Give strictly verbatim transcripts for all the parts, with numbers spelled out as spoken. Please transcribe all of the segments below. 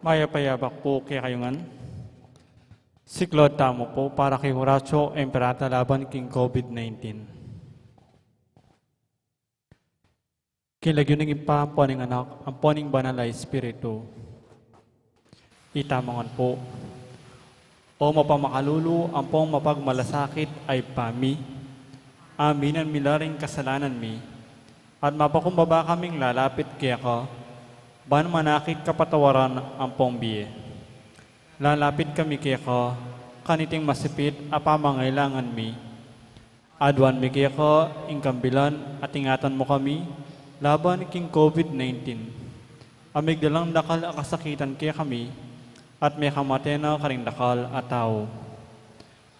Mayap a yabak pu kekayu ngan. Siklaud tamu pu para kay Horacio Emperata laban king COVID nineteen. King lagyu ning Ibpa, ampo ning Anak, ampo ning Banal a Espiritu. Itamu ngan pu. O mapamakalulu ampong mapagmalasakit a Ibpa mi, aminan mi la ring kasalanan mi, at mapakumbaba kaming lalapit keka, ban manakit kapatawaran ampong bie. Lalapit kami keka, kaniting masipit a pamangailangan mi. Aduan mi keka ing kambilan at ingatan mu kami laban king COVID nineteen. A migdalang dakal a kasakitan kekami at mekamate na karing dakal a tau.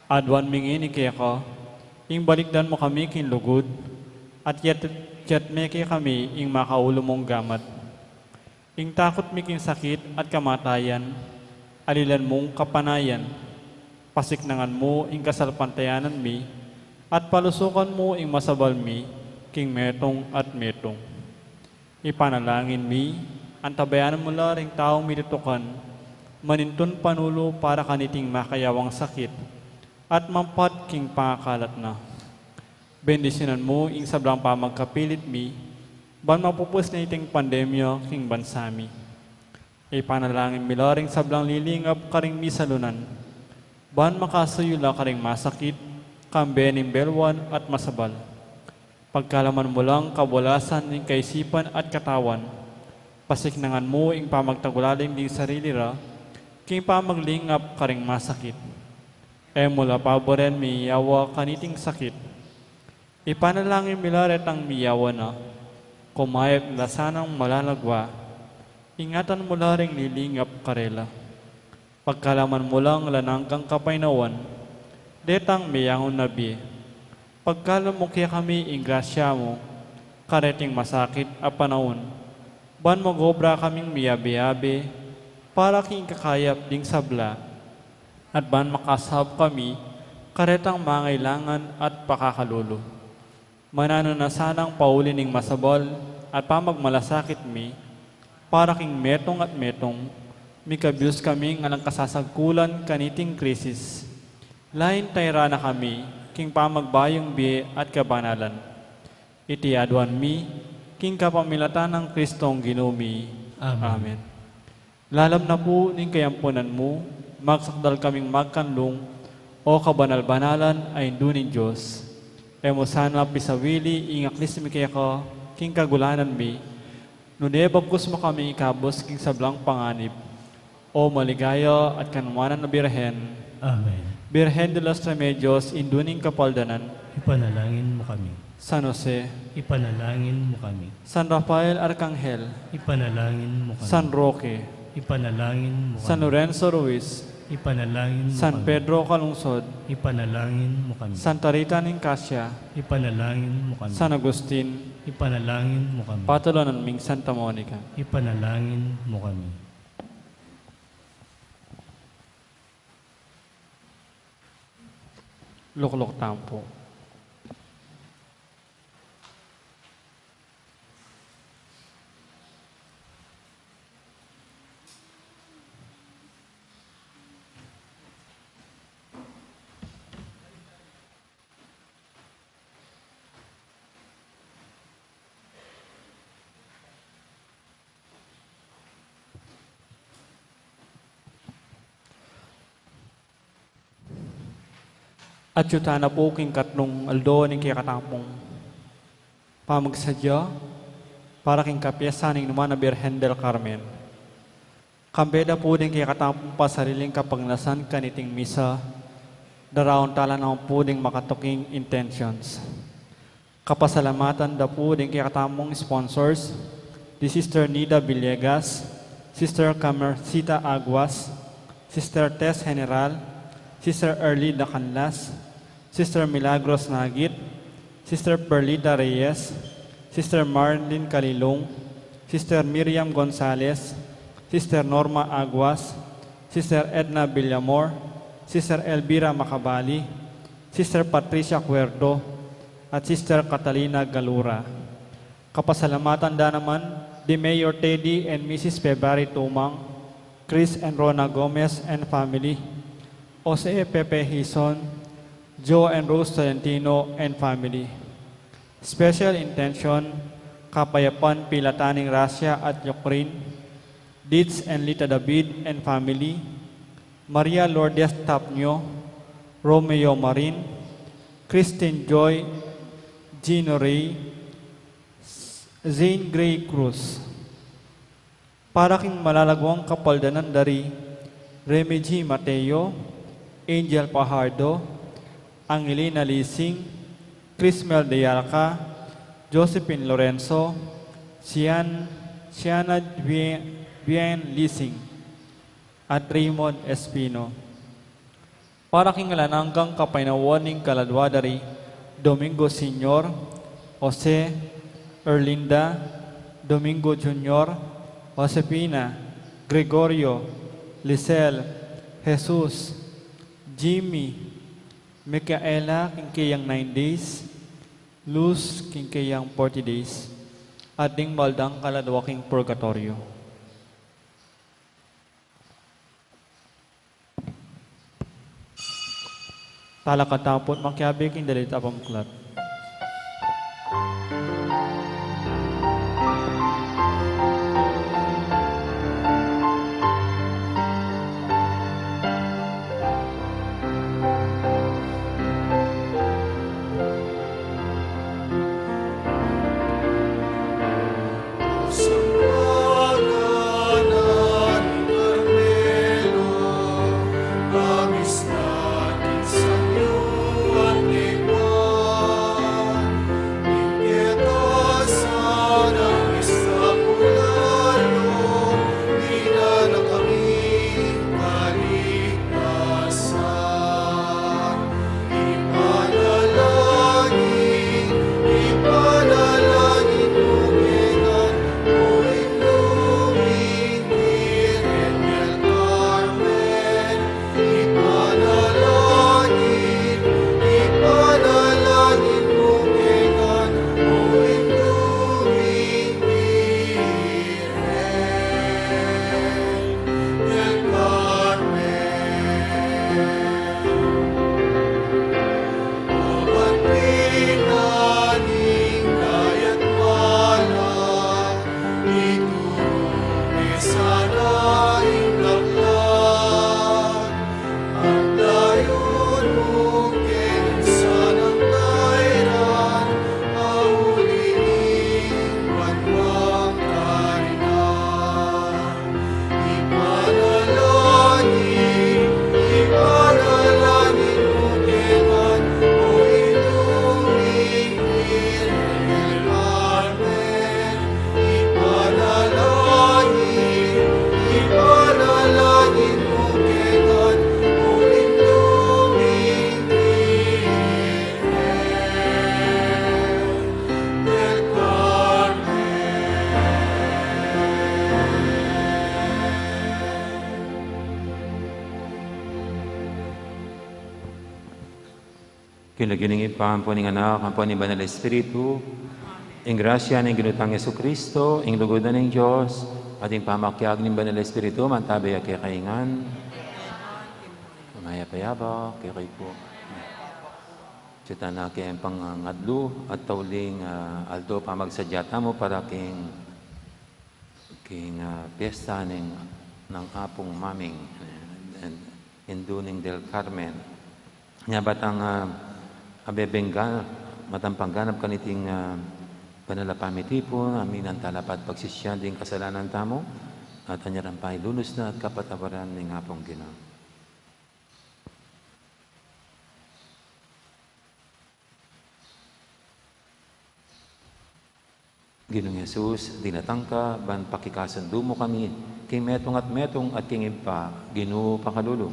Aduan mi ngeni keka, ing balikdan mu kami king lugud, at yat-, yatme kekami ing makaulu mung gamat. Ing takut mi king sakit at kamatayan, alilan mung kapanayan. Pasiknangan mu ing kasalpantayanan mi, at palusukan mu ing masabal mi king metung at metung. Ipanalangin mi, antabayanan mu la ring taung mitutukan, manintun panulu para kaniting makayawang sakit, at mampat king pangakalat na. Bendisyunan mu ing sablang pamagkapilit mi, ban mapupus na iting pandemya king bansa mi. Ipanalangin mi la ring sablang lilingap karing misalunan, ban makasuyu la karing masakit, kambe ning belwan at masabal. Pagkalaman mu lang kabulasan ning kaisipan at katawan, pasiknangan mu ing pamagtagulaling ding sarili ra, king pamaglingap karing masakit. E mu la paburen miyawa kaniting sakit. Ipanalangin mi la retang miyawa na, kumayap la sanang malalagwa, ingatan mu la ring lilingap karela. Pagkalaman mu lang alang anggang kapaynawan, detang meyangu na bie. Pagkalub mu kekami ing grasya mu, kareting masakit a panaun, ban mag-obra kaming miyabe-yabe, para king kakayap ding sabla, at ban makasaup kami, karetang mangailangan at pakakalulu. Mananu na sanang pauli ning masabal at pamagmalasakit mi, para king metung at metung, mikabus kaming alang kasasagkulan kaniting krisis. Lain tayra na kami, king pamagbayung bie at kabanalan. Iti aduan mi, king kapamilatan nang Kristong Ginu mi. Amen. Amen. Lalam na pu ning kayampunan mu, magsakdal kaming magkanlung, o kabanal-banalan a Indu ning Dios. E mu sana pisawili ing aklis mi keka, king kagulanan mi, nune bagkus mu kami ikabus king sablang panganib. O maligaya at kanuanan a Birhen. Amen. Birhen de los Remedios, Indu ning Kapaldanan. Ipanalangin mu kami. San Jose. Ipanalangin mu kami. San Rafael Arkanghel. Ipanalangin mu kami. San Roque. Ipanalangin mu kami. San Lorenzo Ruiz. Ipanalangin mu kami. San Pedro Calungsod. Ipanalangin mu kami. Santa Rita ning Cascia. Ipanalangin mu kami. San Agustin. Ipanalangin mu kami. Patulunan ming Santa Monica. Ipanalangin mu kami. Lukluk tamu pu. Atiu tana pu king katlung aldo ning kekatamung Pamagsadya para king kapiestan ning Nuan a Birhen del Carmen. Kambe da pu ding kekatamung pasariling kapagnasan kaniting misa, daraun tala naman pu ding makatuking intentions. Kapasalamatan da pu ding kekatamung sponsors, di Sister Nida Villegas, Sister Camercita Aguas, Sister Tess General, Sister Erlinda Canlas, Sister Milagros Nagit, Sister Perlita Reyes, Sister Marlene Calilung, Sister Miriam Gonzalez, Sister Norma Aguas, Sister Edna Villamor, Sister Elvira Macabali, Sister Patricia Cuerdo, at Sister Catalina Galura. Kapasalamatan da naman di Mayor Teddy and Missus February Tumang, Chris and Rona Gomez and family, Jose Pepe Hizon, Joe and Rose Tolentino and family. Special intention, kapayapan pilatan ning Russia at Ukraine, Dids and Lita David and family, Maria Lourdes Tapnio, Romeo Marin, Christine Joy, Gino Ray, Zane Gray Cruz. Para king malalaguang kapaldanan da ri Remy G Mateo, Angel Fajardo, Angelina Lising, Crismel de Alca, Josephine Lorenzo, Sian, Siana Bien, Bien Lising, at Raymond Espino. Para king alang anggang kapaynawan ning kaladua da ri Domingo Senior, Jose, Erlinda, Domingo Junior, Josefina, Gregorio, Lisel, Jesus, Jimmy, Micaela king keyang nine days, Luz king keyang forty days, at ding maldang kaladua king purgatoryo. Talakad tamu pu't makiabe king dalit a pamuklat. King lagyu ning Ibpa, ampo ning Anak, ampo ning Banal Espiritu, ing grasya ning Ginu tang Jesucristo, ing lugud na ning Dios, at ing pamakiagum ning Banal Espiritu, mantabe ya kekayu ngan. Mayap a abak kekayu pu. Iti na ing pangadlu at tauling, ah, aldo pamagsadya tamu para king king, ah, piesta ning, nang Apung Maming, eh, Indu ning del Carmen. Nya batang, ah, abebenggan, matang pangganap kaniting, ah, Kanala pamitipun, amin ang talapat pagsisyan ding kasalanan tamu, at anyaran pa ilulus na at kapatawaran ning Apung Ginu. Ginung Jesus, dinatang ka, ban pakikasundu mu kami, king metung at metung at king Ibpa, Ginu pakalulu.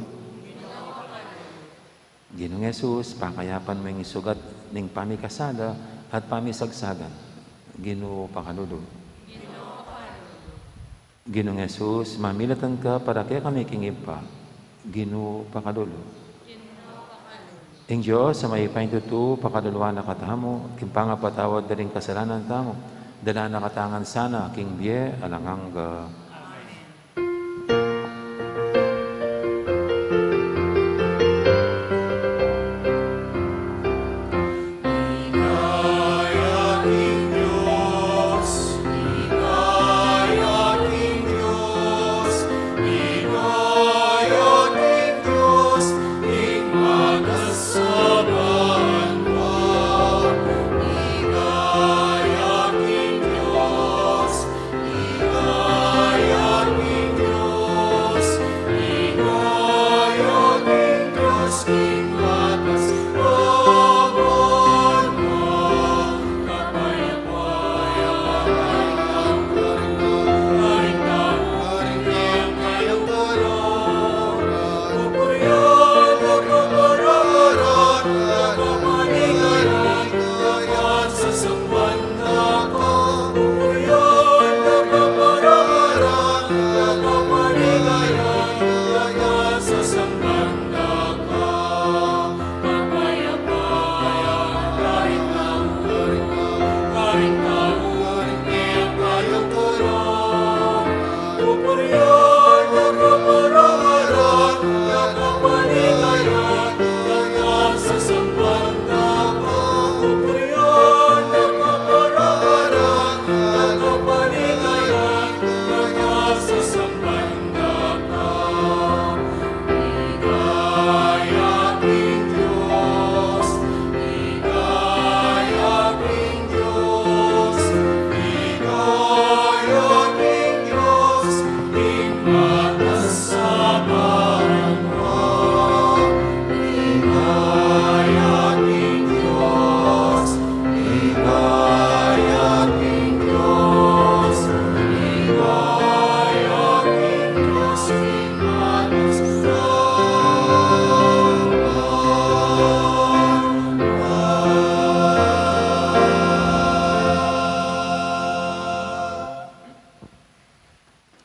Ginung Jesus, pakayapan mu ing sugat ning pamikasala at pamisagsagan, Ginu pakalulu. Ginung Jesus, mamilatan ka para kekami king Ibpa, Ginu pakalulu. Ing Dios a mayupaya king tutu, pakaluluan na katamu, king pangapatawad da ring kasalanan tamu, dala na katamu ngan sana king bie alang angga.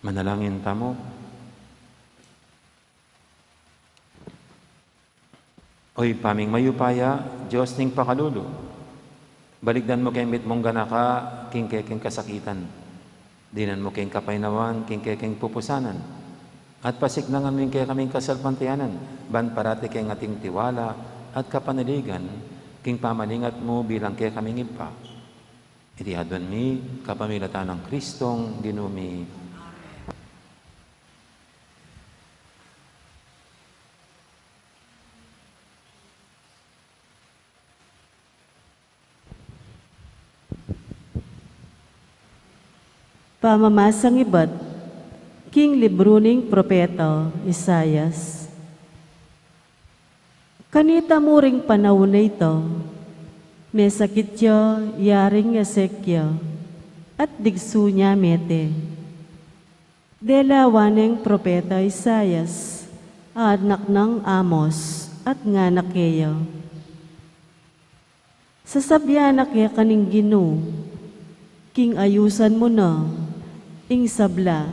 Manalangin tamu. O Ibpa ming mayupaya, Dios ning pakalulu, balikdan mu keng mitmung ganaka king kekeng kasakitan. Dinan mu keng kapaynawan king kekeng pupusanan, at pasiknangan mu ing kekaming kasalpantayanan, ban parati keng ating tiwala at kapanaligan king pamalingat mu bilang kekaming Ibpa. Iti aduan mi kapamilatan nang Kristong Ginu mi. Pamamasang ibat king libru ning propeta Isaias. Kanita mu ring panaun a ito, mesakit ya i Aring Ezekia, at digsu ne mete. Dela wa neng propeta Isaias, a anak nang Amoz, at ngana keya, Sasabyan na keka ning Ginu, king ayusan mu na ing sabla,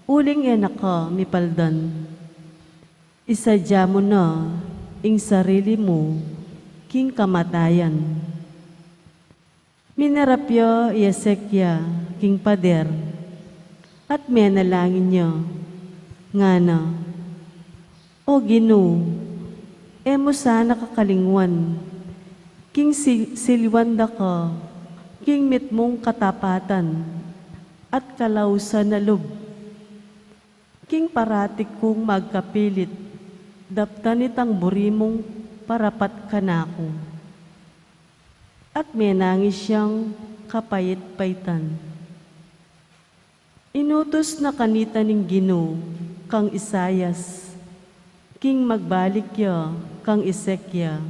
uling e na ka mipaldan. Isadya mu na ing sarili mu king kamatayan. Minarap ya i Ezekia king pader, at menalangin ya, ngana, O Ginu, e mu sana kakalingwan, king si-, siliwan da ka king mitmung katapatan at kalausan a lub. King parati kung magkapilit, daptan itang buri mung parapat kanaku. At menangis yang Kapait-paitan. Inutus na kanita ning Ginu kang Isaias, king magbalik ya kang Ezekia,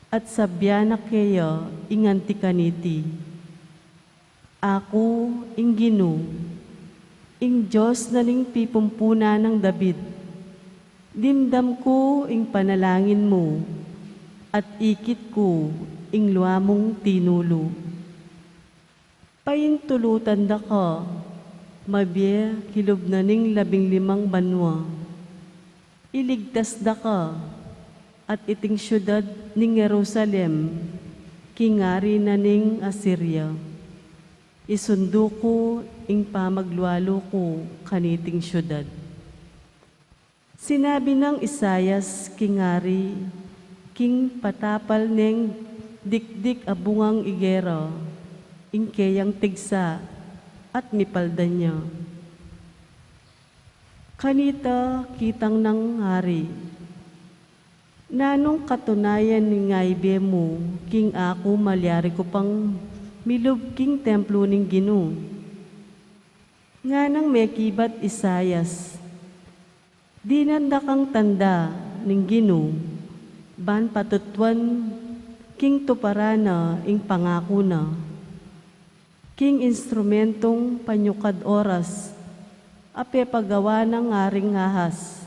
at sabyan na keya ing anti kaniti, "Aku ing Ginu, ing Dios na ning pipumpunan nang David. Dimdam ku ing panalangin mu, at ikit ku ing lua mung tinulu. Paintulutan da ka, mabie kilub na ning labing limang banua. Iligtas da ka, at iting siudad ning Jerusalem, king ari na ning Asiria. Isundu ku ing pamaglualu ku kaniting siudad." Sinabi nang Isaias king ari, king patapal neng dikdik a bungang igera, ing keyang tigsa at mipaldan ya. Kanita kitang nang ari, "Nanung katunayan ning aibie mu king aku malyari ku pang milub king templo ning Ginu?" Nganang mekibat Isaias, "Dinan da kang tanda ning Ginu, ban patutuan king tuparan na ing pangaku na. King instrumentung panyukad oras a pepagawa nang Aring Ahaz,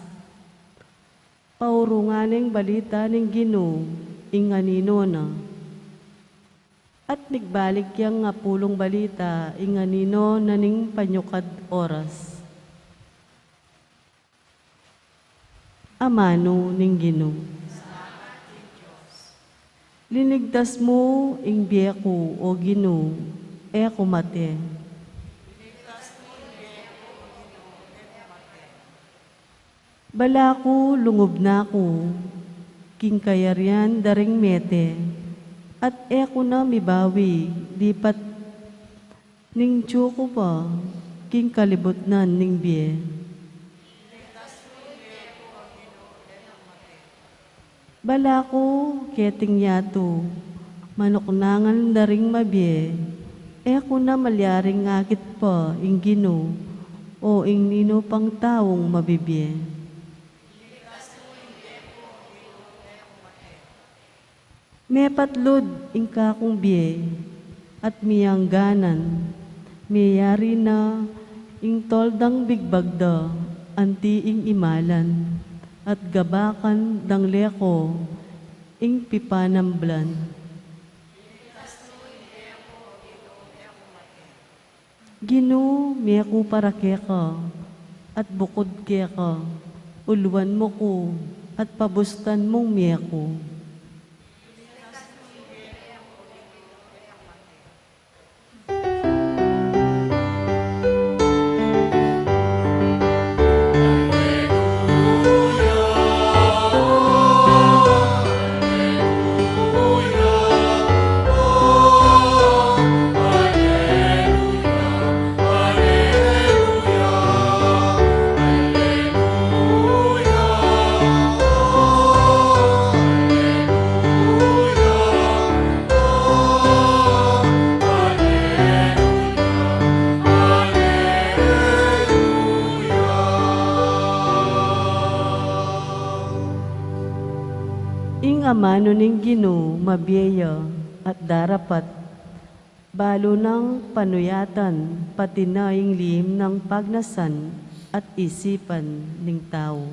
paurungan neng balita ning Ginu ing anino na." At migbalik yang apulung balita ing anino na ning panyukad oras. Amanu ning Ginu. Linigtas mu ing bie ku, O Ginu, e ku mate. Balaku lungub na ku king kayarian da ring mete, at e ku na mibawi lipat ning tsu ku pa king kalibutnan ning bie. Balaku keting yatu, manuknangan da ring mabie, e ku na malyaring akit pa ing Ginu, o ing ninu pang taung mabibie. Mepatlud ing kakung bie, at miyangganan, miyari na ing tol dang bigbag da, anti ing imalan, at gabakan dang leko ing pipanamblan. Ginu, mie ku para keka, at bukud keka, uluan mu ku, at pabustan mung mie ku. Ing amanu ning Ginu mabie ya at darapat, balu nang panuyatan, pati na ing lihim nang pagnasan at isipan ning tau.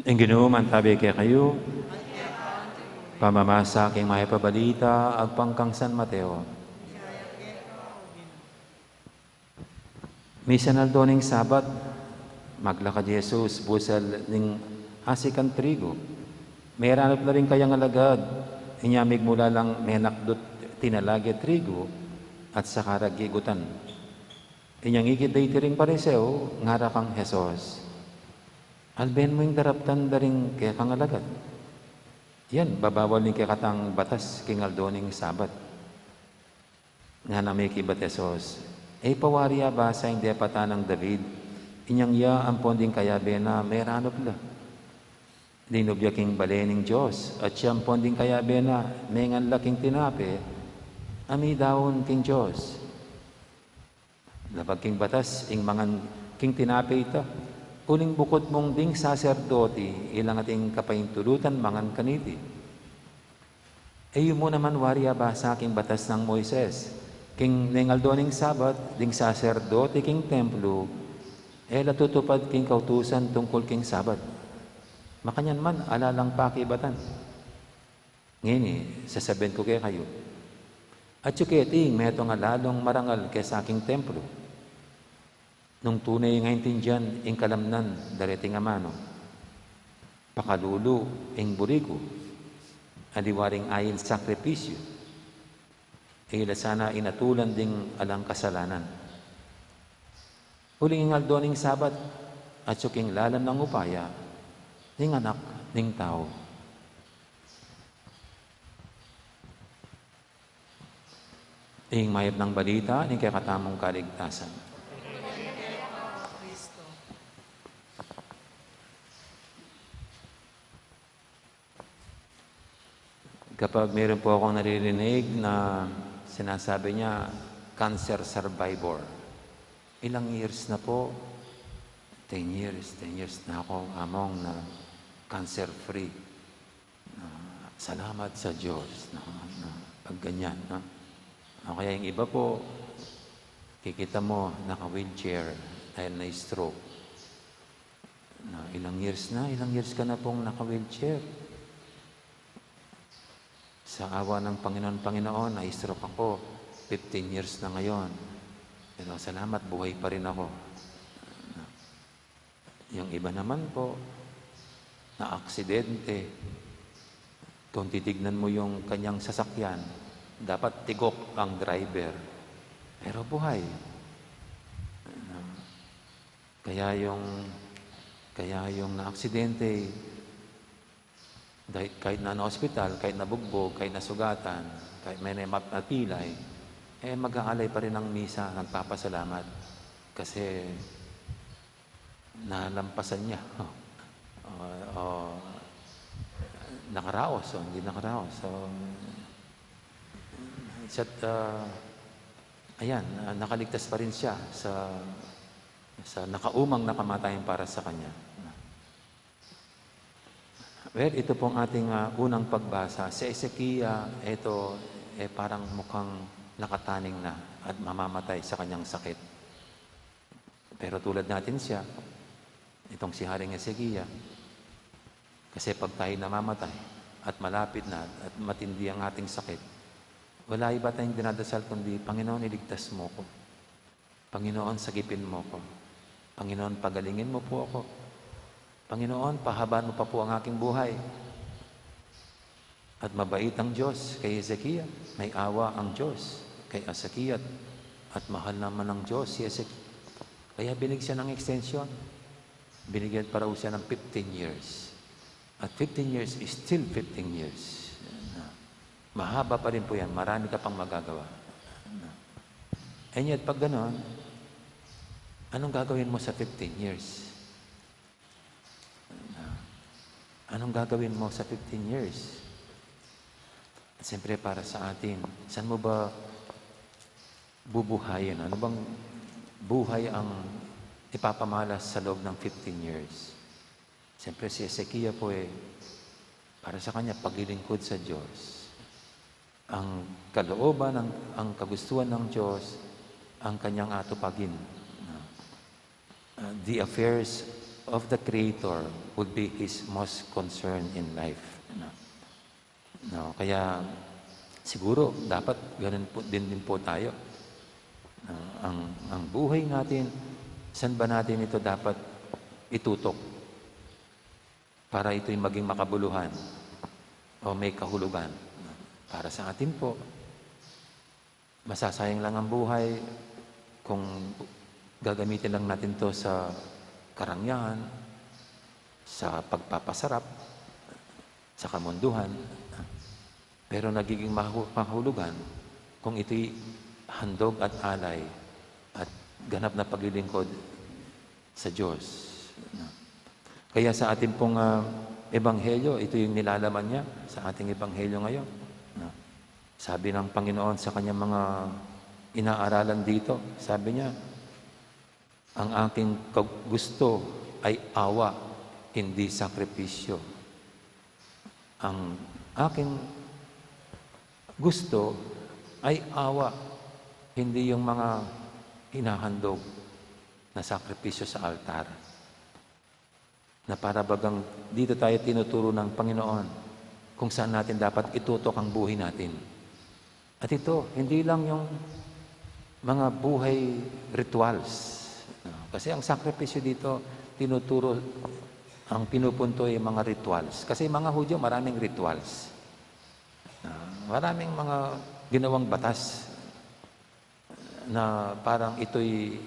Ing Ginu mantabi kekayu. Pamamasa king mayap a balita agpang kang San Mateo. Misan aldo ning Sabat, maglakad i Jesus busal ning asikan trigu. Meranup la ring kayang alagad, inya migmula lang menakdut tinalag ya trigu at saka ra gigutan. Inyang ikit da iti ring Pariseo, ngara kang Jesus, "Alben mu ing daraptan da ring kekang alagad. Yan, babawal ning kekatang batas king aldo ning Sabat." Ngana mekibat Jesus, "E pa wari abasa ing depatan nang David, inyang iya ampon ding kayabe na meranup la. Linub ya king bale ning Dios, at iya ampon ding kayabe na mengan la king tinape a midaun king Dios. Labag king batas ing mangan king tinape ita, uling bukud mung ding saserdoti, ilang ating kapaintulutan mangan kaniti. E yu mu naman wari abasa king batas nang Moises, king ning aldo ning Sabat, ding saserdoti king templo e la tutupad king kautusan tungkul king Sabat. Makanyan man, ala lang pakibatan. Ngeni, sasabian ku kekayu, atyu keti ing metung a lalung marangal kesa king templo. Nung tune ing aintindian ing kalamnan da reting amanu, pakalulu ing buri ku, aliwa ring ain sakripisyu, e la sana inatulan ding alang kasalanan. Uling ing aldo ning Sabat, atyu king lalam nang upaya ning Anak ning Tau." Ing mayap nang balita ning kekatamung kaligtasan. Kapag meron po akong naririnig na sinasabi niya, "Cancer survivor." Ilang years na po? "Ten years, ten years na ako, Among, na cancer free." Ah, salamat sa Diyos, no? Na pag ganyan, no? O kaya yung iba po, kikita mo, naka-wheelchair dahil na-stroke. Na ilang years na, ilang years ka na pong naka-wheelchair. Sa awa ng Panginoon, "Panginoon, na-stroke ako, fifteen years na ngayon. Pero salamat, buhay pa rin ako." Yung iba naman po, na-aksidente. Kung titignan mo yung kanyang sasakyan, dapat tigok ang driver. Pero buhay. Kaya yung, kaya yung na-aksidente, dahil kahit na na-ospital, kahit nabugbog, kahit nasugatan, kahit may na-, napilay, eh, mag-aalay pa rin ng misa, nagpapasalamat. Kasi nalampasan niya. O, o, nakaraos, o, hindi nakaraos. So, isa't, ah, ayan, ah, nakaligtas pa rin siya sa, sa nakaumang na kamatayan para sa kanya. Well, ito pong ating, ah, unang pagbasa. Si Hezekia, ito, eh, parang mukhang nakataning na at mamamatay sa kanyang sakit. Pero tulad natin siya, itong si Haring Hezekia, kasi pag tayo namamatay at malapit na at matindi ang ating sakit, wala iba tayong dinadasal kundi, "Panginoon, iligtas mo ko. Panginoon, sagipin mo ko. Panginoon, pagalingin mo po ako. Panginoon, pahabaan mo pa po ang aking buhay." At mabait ang Diyos kay Hezekia, may awa ang Diyos kay Hezekia, at mahal naman ng Diyos si Hezekia. Kaya binigyan siya ng extension. Binigyan pa raw siya ng fifteen years. At fifteen years is still fifteen years. Mahaba pa rin po yan. Marami ka pang magagawa. And yet, pag ganon, anong gagawin mo sa fifteen years? Anong gagawin mo sa fifteen years? At siyempre, para sa atin, saan mo ba bubuhayin? Ano bang buhay ang ipapamalas sa loob ng fifteen years? Siyempre, si Hezekia po, eh, para sa kanya, paglilingkod sa Diyos. Ang kalooban, ang, ang kagustuhan ng Diyos, ang kanyang atupagin. Uh, the affairs of the Creator would be his most concern in life. No? No, kaya siguro dapat ganun po, din, din po tayo. No? Ang, ang buhay natin, Saan ba natin ito dapat itutok para ito'y maging makabuluhan o may kahulugan? Para sa atin po, masasayang lang ang buhay kung gagamitin lang natin 'to sa karangyaan, sa pagpapasarap, sa kamunduhan. Pero nagiging mahu-, mahulugan kung ito'y handog at alay at ganap na paglilingkod sa Diyos. Kaya sa atin pong, ah, ebanghelyo, ito yung nilalaman niya sa ating ebanghelyo ngayon. Sabi ng Panginoon sa kanyang mga inaaralan dito, sabi niya, "Ang aking kag-, gusto ay awa, hindi sakripisyo. Ang aking gusto ay awa, hindi yung mga hinahandog na sakripisyo sa altar." Na para bagang dito tayo tinuturo ng Panginoon kung saan natin dapat itutok ang buhay natin. At ito, hindi lang yung mga buhay rituals. No? Kasi ang sakripisyo dito, tinuturo, ang pinupunto ay mga rituals. Kasi mga Hudyo, maraming rituals. Ah, maraming mga ginawang batas na parang ito'y,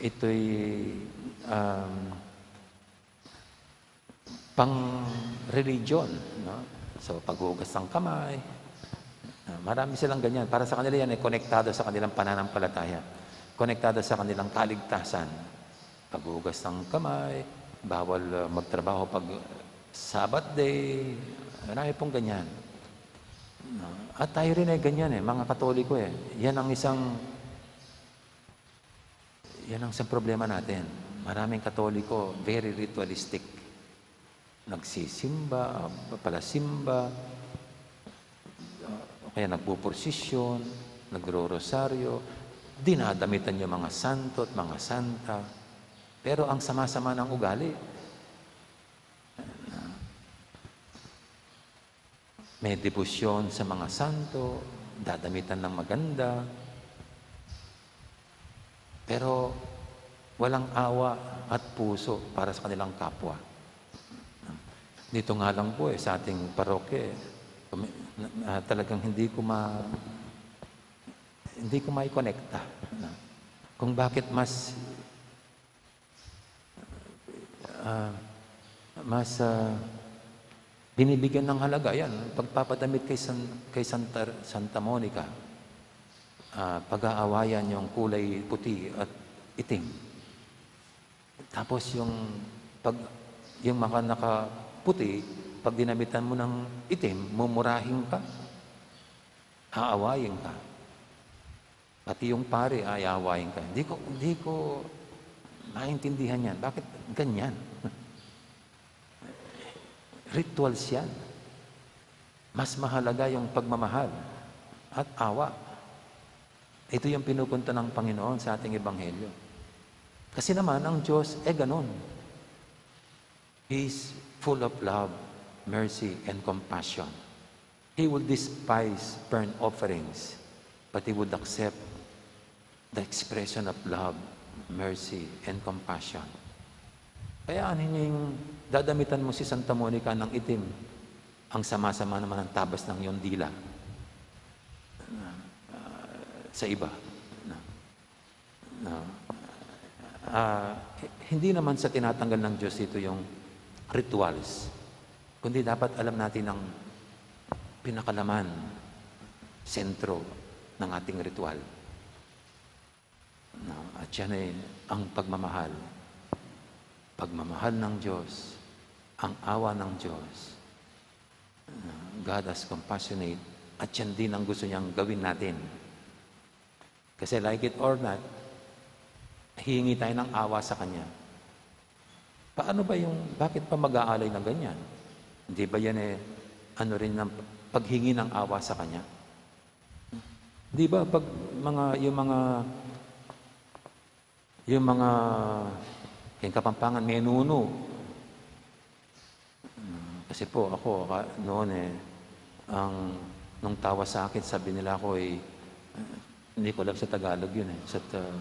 ito'y, um, pang-religion, no? So, paghugas ng kamay, ah, marami silang ganyan. Para sa kanila yan ay konektado sa kanilang pananampalataya. Konektado sa kanilang kaligtasan. Paghugas ng kamay, bawal, ah, magtrabaho pag Sabbath day, marami pong ganyan. No? At tayo rin ay ganyan eh, mga Katoliko eh. Yan ang isang, yan ang isang problema natin. Maraming Katoliko, very ritualistic. Nagsisimba, papalasimba, o kaya nagpupursisyon, nagro-rosaryo, dinadamitan yung mga santo at mga santa. Pero ang sama-sama ng ugali, may debosyon sa mga santo, dadamitan ng maganda, pero walang awa at puso para sa kanilang kapwa. Dito nga lang po eh, sa ating parokya eh, kami-, na, na, talagang hindi ko ma-, hindi ko maikonekta, no? Kung bakit mas, ah, mas, ah, binibigyan ng halaga yan, pagpapadamit kay San-, kay Santa, Santa Monica, ah, pag-aawayan yung kulay puti at itim. Tapos yung pag, yung mga nakaputi, pag dinamitan mo ng itim, mumurahin ka, aawayin ka. Pati yung pare, aawayin ka. Hindi ko, hindi ko maintindihan yan. Bakit ganyan? Rituals yan. Mas mahalaga yung pagmamahal at awa. Ito yung pinupunto ng Panginoon sa ating ebanghelyo. Kasi naman, ang Diyos, eh, ganun. He is full of love, mercy, and compassion. He will despise burnt offerings, but He would accept the expression of love, mercy, and compassion. Kaya ano yung dadamitan mo si Santa Monica ng itim, ang sama-sama naman ng tabas ng iyong dila, ah, sa iba. No? Ah, hindi naman sa tinatanggal ng Diyos ito yung rituals, kundi dapat alam natin ang pinakalaman, sentro ng ating ritual. No? At yan ay ang pagmamahal. Pagmamahal ng Diyos, ang awa ng Diyos. No? God as compassionate. At yan din ang gusto niyang gawin natin. Kasi like it or not, hihingi tayo ng awa sa Kanya. Paano ba yung, bakit pa mag-aalay ng ganyan? Hindi ba yan eh, ano rin ng paghingi ng awa sa Kanya? Di ba pag mga, yung mga, yung mga, yung Kapampangan, menunu. Mm, kasi po ako, ka-, noon eh, ang, nung tawa sa akin, sabi nila ako eh, hindi ko alam sa Tagalog yun eh. Sa ta-,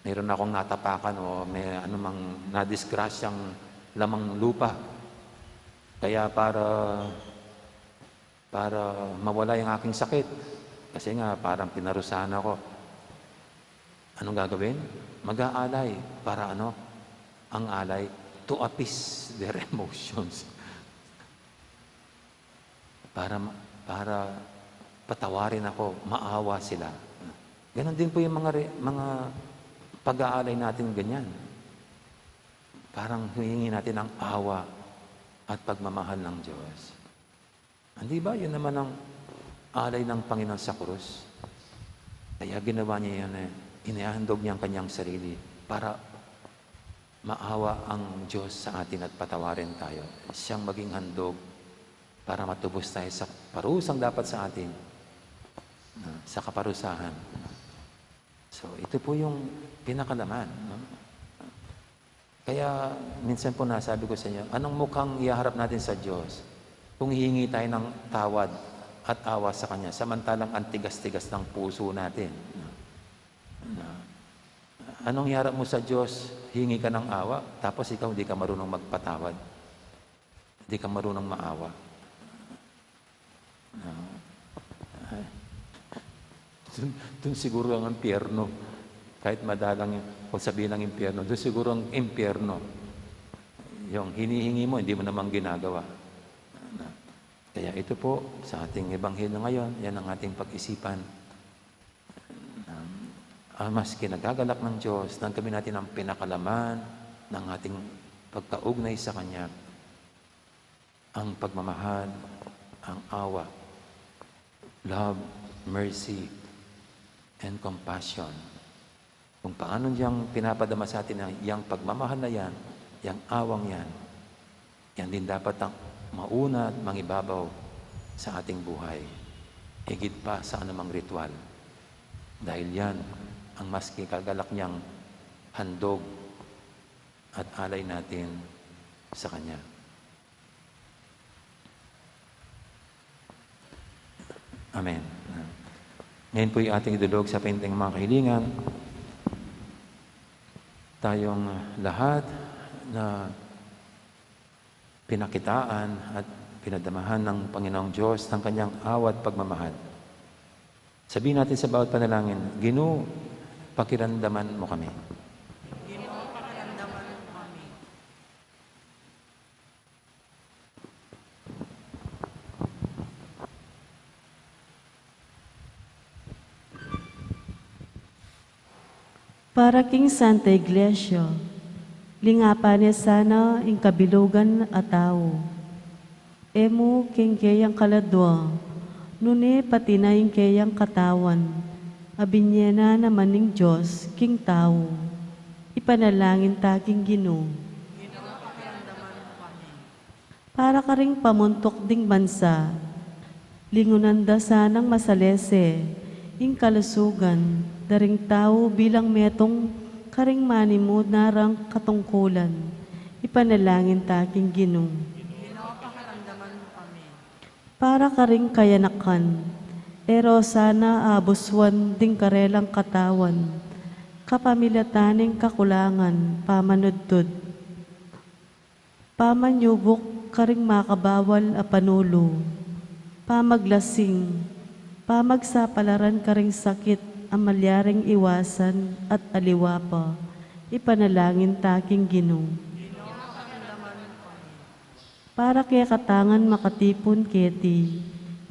Meron akong natapakan o may anumang nadisgrasyang lamang lupa. Kaya para, para mawala yung aking sakit, kasi nga parang pinarusahan ako. Anong gagawin? Mag-aalay. Para ano? Ang alay, to appease their emotions. Para ma-, para patawarin ako, maawa sila. Ganon din po yung mga re-, mga pag-aalay natin ganyan. Parang humingi natin ng awa at pagmamahal ng Diyos. Hindi ba? Yun naman ang alay ng Panginoon sa krus. Kaya ginawa niya yun eh. Inihandog niya ang kanyang sarili para maawa ang Diyos sa atin at patawarin tayo. Siyang maging handog para matubos tayo sa parusang dapat sa atin, na, sa kaparusahan. So, ito po yung pinakalaman, no? Kaya minsan po nasabi ko sa inyo, anong mukhang ihaharap natin sa Diyos kung hihingi tayo ng tawad at awa sa Kanya, samantalang ang tigas-tigas ng puso natin, no? Na, anong iharap mo sa Diyos? Hingi ka ng awa, tapos ikaw hindi ka marunong magpatawad. Hindi ka marunong maawa. Na, ay, dun, dun siguro ang impyerno. Kahit madalang yung, kung sabihin ng impyerno, dun siguro ang impyerno. Yung hinihingi mo, hindi mo naman ginagawa. Na, kaya ito po, sa ating ebanghelyo ngayon, yan ang ating pag-isipan. Um, ah, maski nagagalak ng Diyos, tanggapin natin ang pinakalaman ng ating pagkaugnay sa Kanya, ang pagmamahal, ang awa, love, mercy, and compassion. Kung paano niyang pinapadama sa atin ang, yang pagmamahal na yan, yang awang yan, yan din dapat ang mauna at mangibabaw sa ating buhay, higit pa sa anumang ritual. Dahil yan ang mas kikagalak niyang handog at alay natin sa Kanya. Amen. Ngayon po'y ating idulog sa painting mga kahilingan. Tayong lahat na pinakitaan at pinadamahan ng Panginoong Diyos ng kanyang awa at pagmamahal. Sabihin natin sa bawat panalangin, "Ginu, pakiramdaman mo kami." Ginu, pakiramdaman mo kami. Para king Santa Iglesia, lingapan ne sana ing kabilugan a tau. E mu king keyang kaladua, nune pati na ing keyang katawan, a binie na naman ning Dios king tau. Ipanalangin ta king Ginu. Para karing pamuntuk ding bansa, lingunan da sanang masalese ing kalusugan da ring tau bilang metung karing manimuna rang katungkulan. Ipanalangin ta king Ginu. Para karing kayanakan, e ra sana abusuan ding karelang katawan kapamilatan ning kakulangan, pamanudtud, pamanyubuk karing makabawal a panulu, pamaglasing, pamagsapalaran karing sakit a malyaring iwasan at aliwa pa. Ipanalangin ta king Ginu. Para kekatang makatipun keti,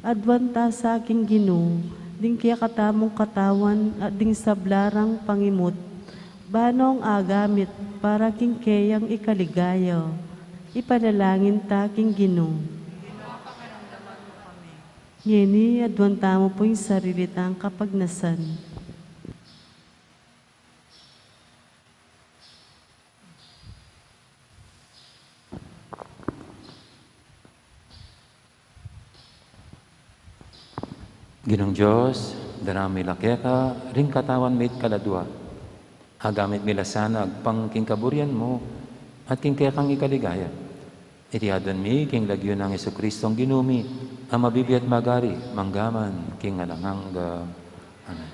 aduan ta sa king Ginu ding kekatamung katawan at ding sabla rang pangimut, banong agamit para king keyang ikaligaya. Ipanalangin ta king Ginu. Ngeni, aduan tamu pu ing sarili tang kapagnasan. Ginung Dios, daraun mi la keka ring katawan mi't kaladua. Agamit mi la sana agpang king kaburian mu at king kekang ikaligaya. Iti aduan mi king lagyu nang Jesucristong Ginu mi, a mabibie at magari mangga man king alang angga. Amen.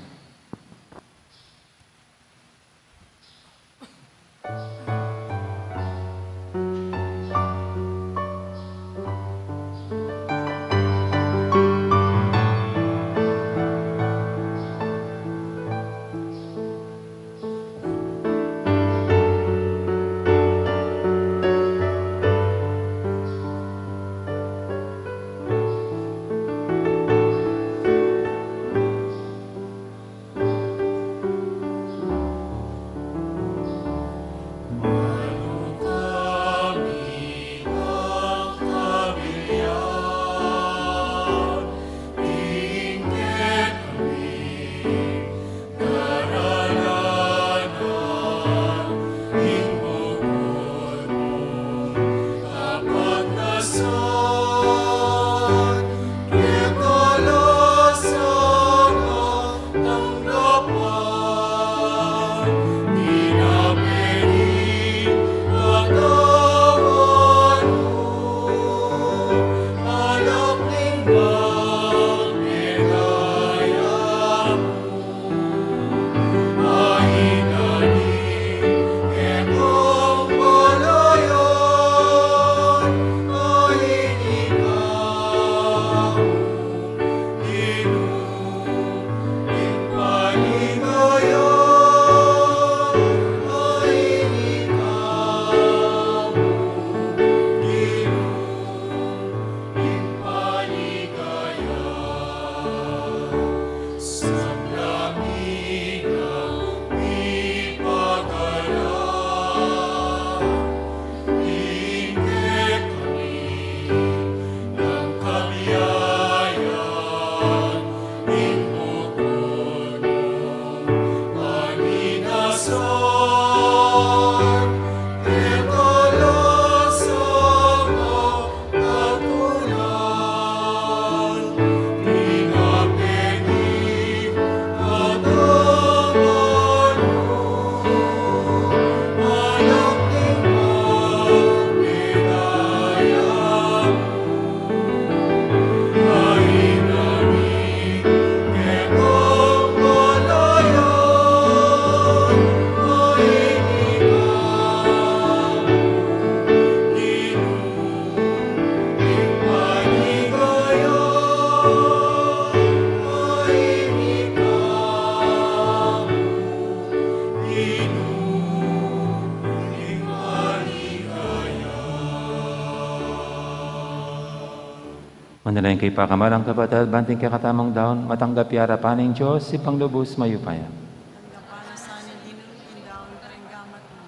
Manalangin kayu, pakamalan kung kapatad, ban ing kekatamung daun matanggap ya arapan ning Dios, Ibpang lubus mayupaya. Tanggapan na sa ning Ginu ing daun ning gamat na,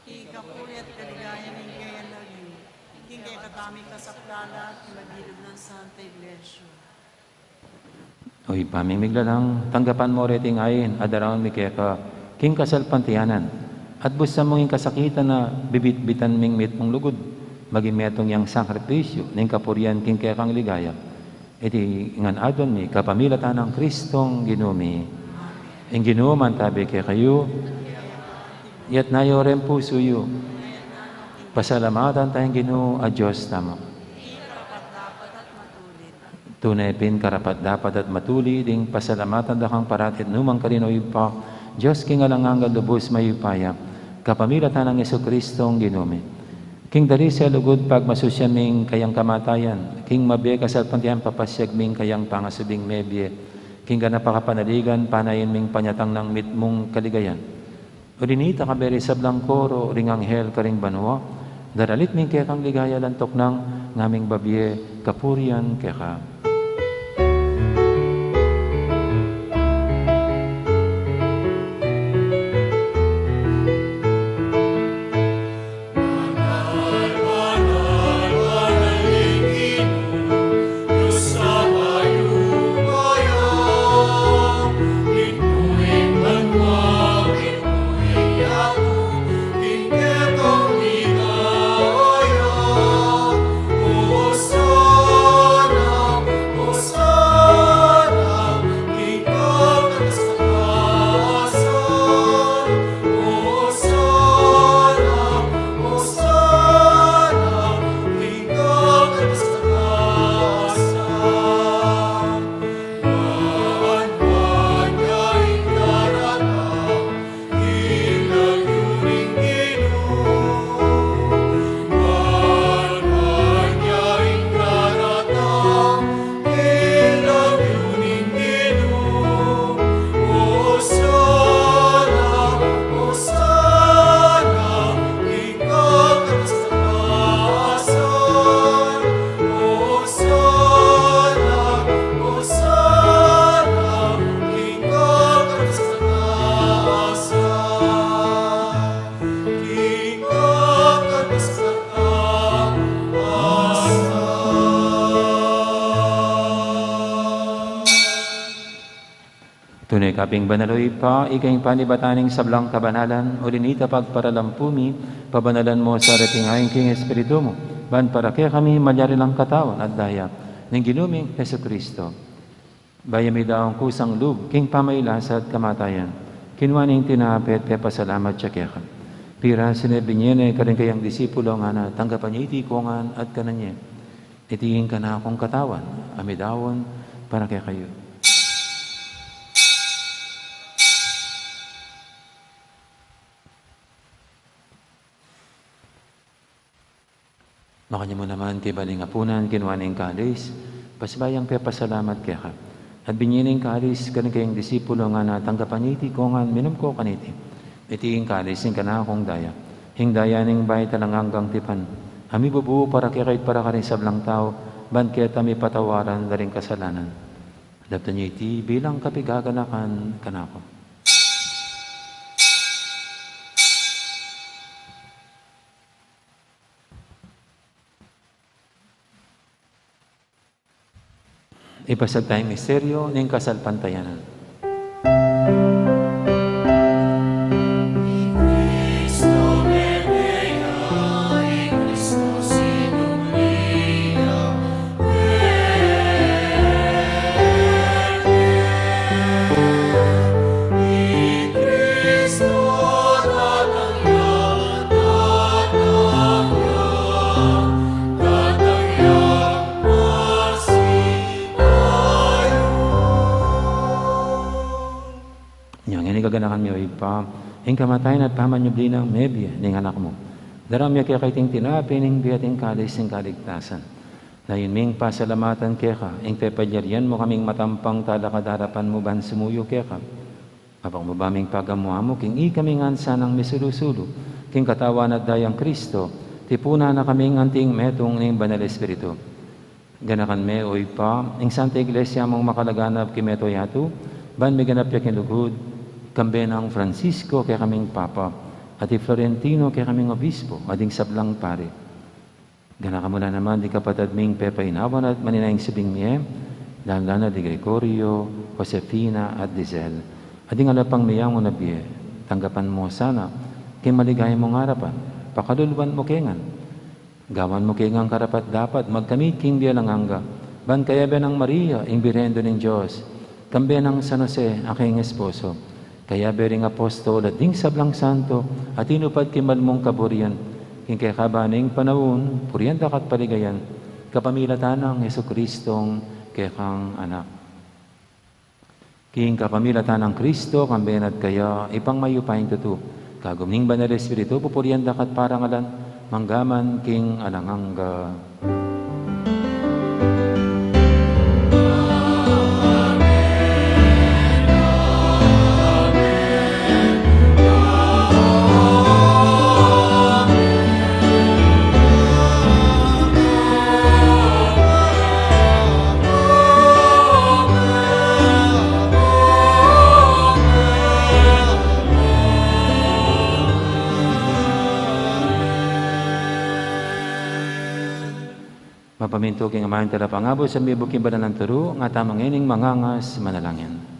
king kapurian at kaligayan ning kayang lagyu, king kekatamung kasaplalan at king mabilug nang Santa Iglesia. O Ibpa ming miglalang, tanggapan mu reting ain a daraun mi keka king kasalpantayanan, at busan mung ing kasakitan a bibitbitan ming mitmung lugud, maging metung yang sakripisyu ning kapurian king kekang ligaya. Iti ngan aduan mi kapamilatan nang Kristong Ginu mi. Ing Ginu mantabi kekayu. Iyatas yu ring pusu yu. Pasalamatan taya ing Ginu a Dios tamu. Tune pin karapat-dapat at matulid ing pasalamatan da kang parati at nukarin man, O Ibpa, Dios king alang angga, lubus mayupaya, kapamilatan nang Jesucristong Ginu mi. King dalise a lugud pagmasusyan mi ing kayang kamatayan, king mabie kasalpantayanan papasyag mi ing kayang pangasubling mebie, king ganap a kapanaligan panayan mi ing panyatang nang mitmung kaligayan. Uli nita, kaberi sablang koro ring anghel karing banua, daralit mi ing kekang ligaya, lantuk nang ngaming babie kapurian keka. Tune ka pin banal, o Ibpa, ika ing panibatan ning sablang kabanalan, uli na nita pagparalampu mi, pabanalan mu sa reting ain king Espiritu mu, ban para kekami malyari lang katawan at daya ning Ginu ming Jesucristo. Bayu mi daun kusang lub king pamagkasakit at kamatayan, kinua ne ing tinape at pepasalamat ya keka. Pirasu ne, binie ne karing kayang disipulo, ngana, tanggapan ye iti kongan at kanan ye. Iti ing kanakung katawan, a midaun para kekayu. Makanyan mu naman, kaybat ning apunan, kinua ne ing kalis, pasibayu yang pepasalamat keka, at binie ne ing kalis karing kayang disipulo, ngana, tanggapan ye iti kongan, minum ko kaniti. Iti ing kalis ning kanakung daya, ing daya ning bayu at alang anggang tipan, a mibubu para kekayu at para karing sablang tau, ban keta mipatawaran la ring kasalanan. Daptan ye iti bilang kapigaganakan kanaku. Ipasiag taya ing misteryu ning kasalpantayanan. Nya ngeni, gaganakan mi, o Ibpa, ing kamatayan at pamanyubli nang mebie ning Anak mu. Daraun mi keka iting tinape ning bie at ing kalis ning kaligtasan. Layun ming pasalamatan keka ing pepalyarian mu kaming matampang talakad king arapan mu ban sumuyu keka. Mapakubli ming pagamu-amu king ikami ngan sanang misulu-sulu king katawan at dayang Kristo, tipunan na kaming anting metung ning Banal Espiritu. Ganakan me, o Ibpa, ing Santa Iglesia mung makalaganap king mabilug a yatu, ban miganap ya king lugud, kambe nang Francisco kekaming Papa, at i Florentino kekaming Obispo, at ding sablang pari. Ganakan mu la naman ding kapatad ming pepainawa na at manenaya king subling mie, lalung-lala na di Gregorio, Josefina, at Dizel, at ding ala pang meyangu na bie. Tanggapan mu la sana king maligaya mung arapan, pakaluluan mu ke ngan. Gawan mu ke ngan karapat-dapat magkamit king bie alang angga, ban kayabe nang Maria, ing Birhen Indu ning Dios, kambe nang San Jose, a kayang esposo, kayabe ring apostol at ding sablang santo a tinupad king mal mung kaburian, king kekaban ning panaun, purian da ka at paligayan, kapamilatan nang Jesucristong kekang Anak. King kapamilatan nang Kristo, kambe na at kaya, Ibpang mayupayang tutu, kagum ning Banal Espiritu, pupurian da ka at parangalan, mangga man king alang angga. Mapamintu king Ama, ing Talapangabus, a mibuk king banal nang turu, ngatamu ngening mangangas manalangin.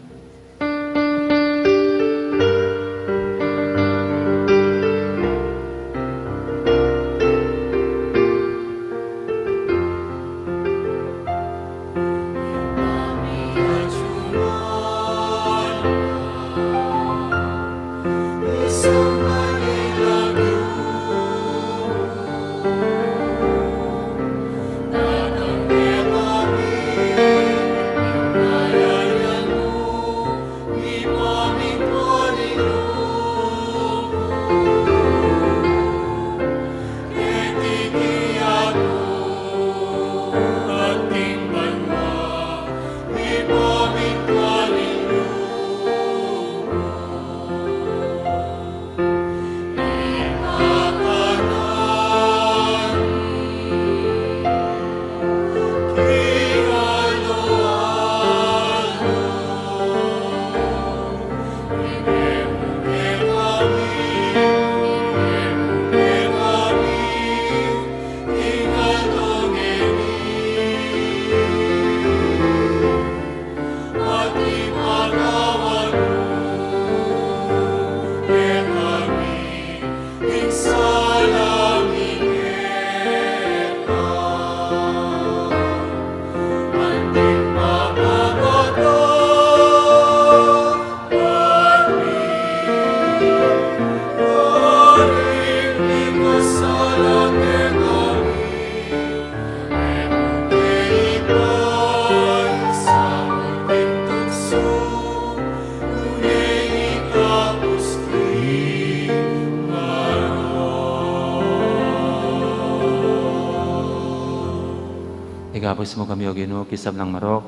Ikabus mu kami, O Ginu, king sablang marok,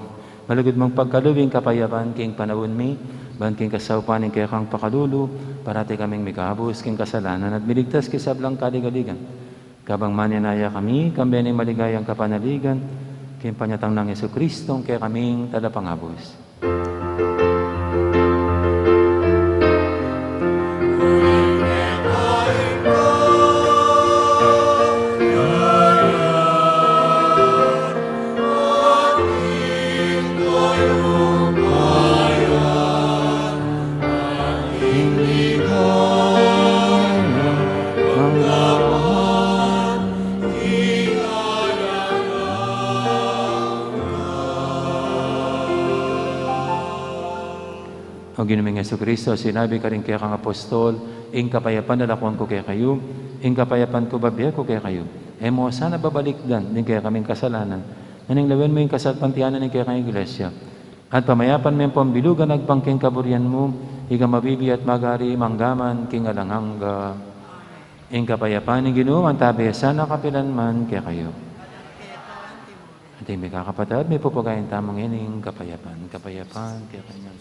malugud mung pagkalub ing kapayapan king panaun mi, ban king kasaupan ning kekang pakalulu, parati kaming mikabus king kasalanan at miligtas king sablang kaligaligan. Kabang manenaya kami, kambe ning maligayang kapanaligan, king panyatang nang Jesucristo, ing kekaming Talapangabus. O Ginu ming Jesucristo, sinabi karing kekang apostol, ing kapayapan lalakwan ku kekayu, ing kapayapan ku bibie ku kekayu. E mu sana babalikdan ding kekaming kasalanan, nune lawen mu ing kasalpantayanan ning kekang Iglesia. At pamayapan me ampong bilugan agpang king kaburian mu, ika a mabibie at magari mangga man king alang angga. Ing kapayapan ning Ginu mantabi sana kapilan man kekayu. At ing mikakapatad, mipupugay tamu ngening kapayapan, kapayapan kekayu.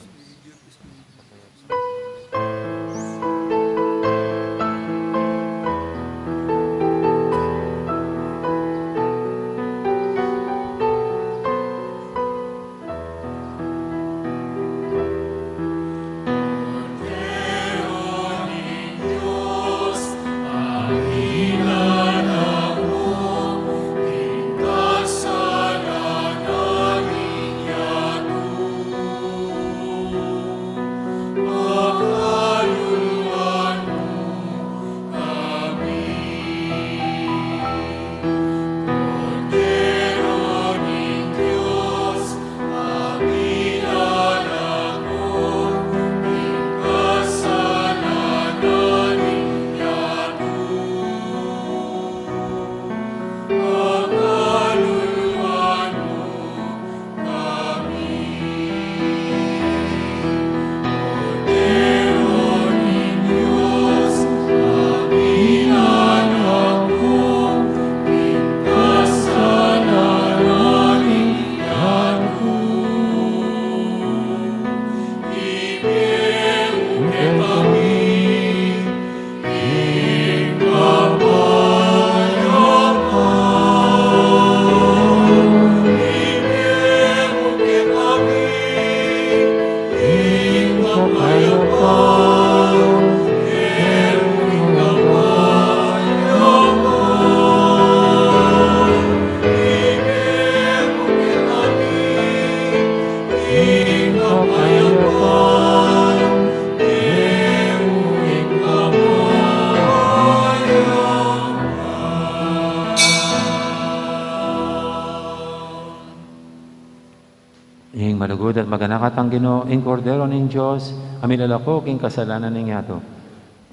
Ing malugud at maganaka tang Ginu, ing Kordero ning Dios, a milalako king kasalanan ning yatu.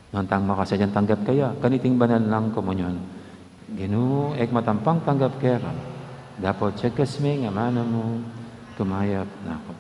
Nuan tang makasadyang tanggap kaya kaniting banal nang komunyon. Ginu, e ku matampang tanggap keka, dapot syagas me ing amanu mu, kumayap na ku.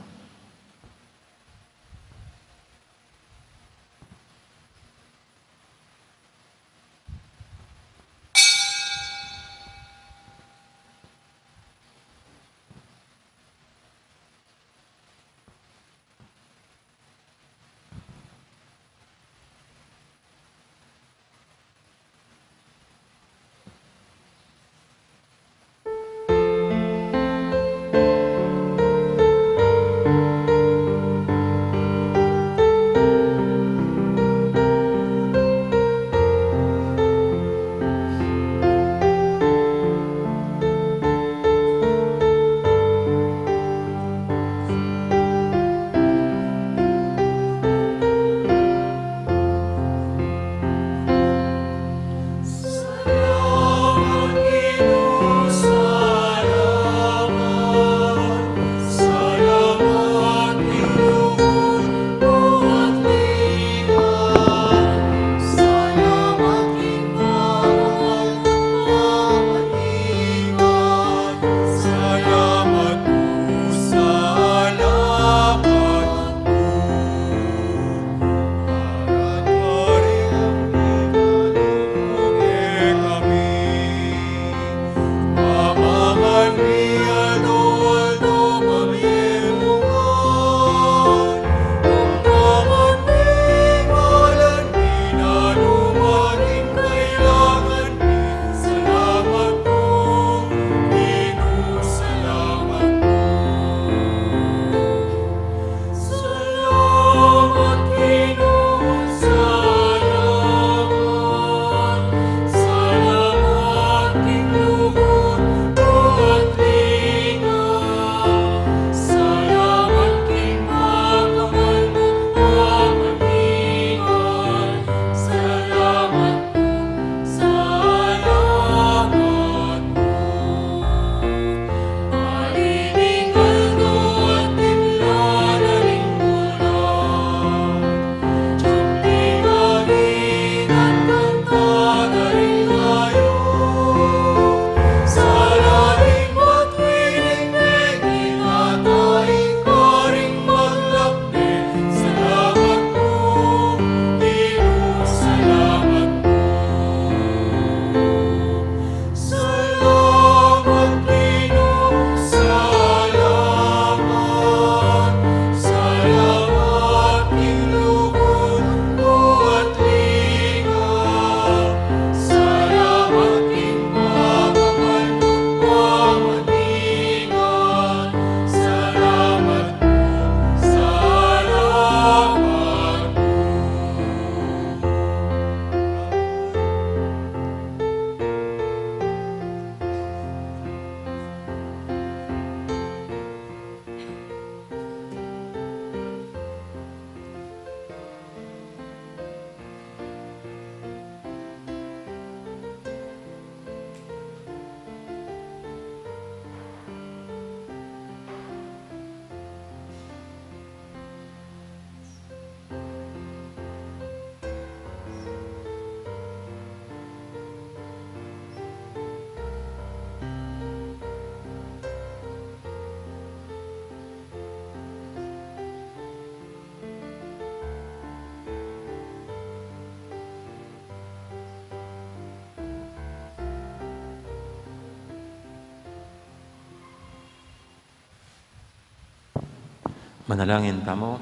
Manalangin tamu.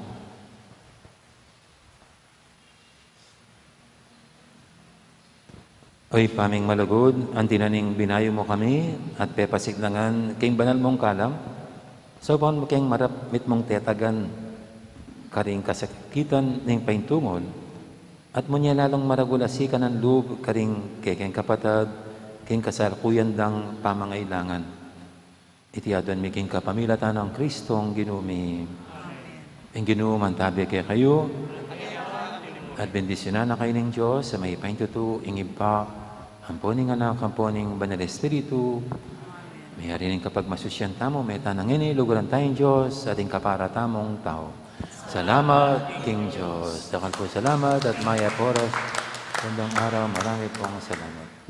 O Ibpa ming malugud, anti na ning binayu mu kami at pepasiglangan king banal mung kalam, saupan mu keng marap mitmung tetagan karing kasakitan ning paintungul, at munye lalung maragul a sikanan lub karing kekeng kapatad king kasalukuyan dang pamangailangan. Iti aduan mi king kapamilatan nang Kristong Ginu mi. Ing Ginu mantabi kekayu. At bendisyunan na kayu ning Dios a mayupaya king tutu, ing Ibpa, ampo ning Anak, ampo ning Banal Espiritu. Mayari ning kapagmasusyan tamu, meta na ngeni, luguran taya ing Dios, at ing kapara tamung tau. Salamat king Dios. Dakal pung salamat at mayap a oras. Gandang araw, marami pong salamat.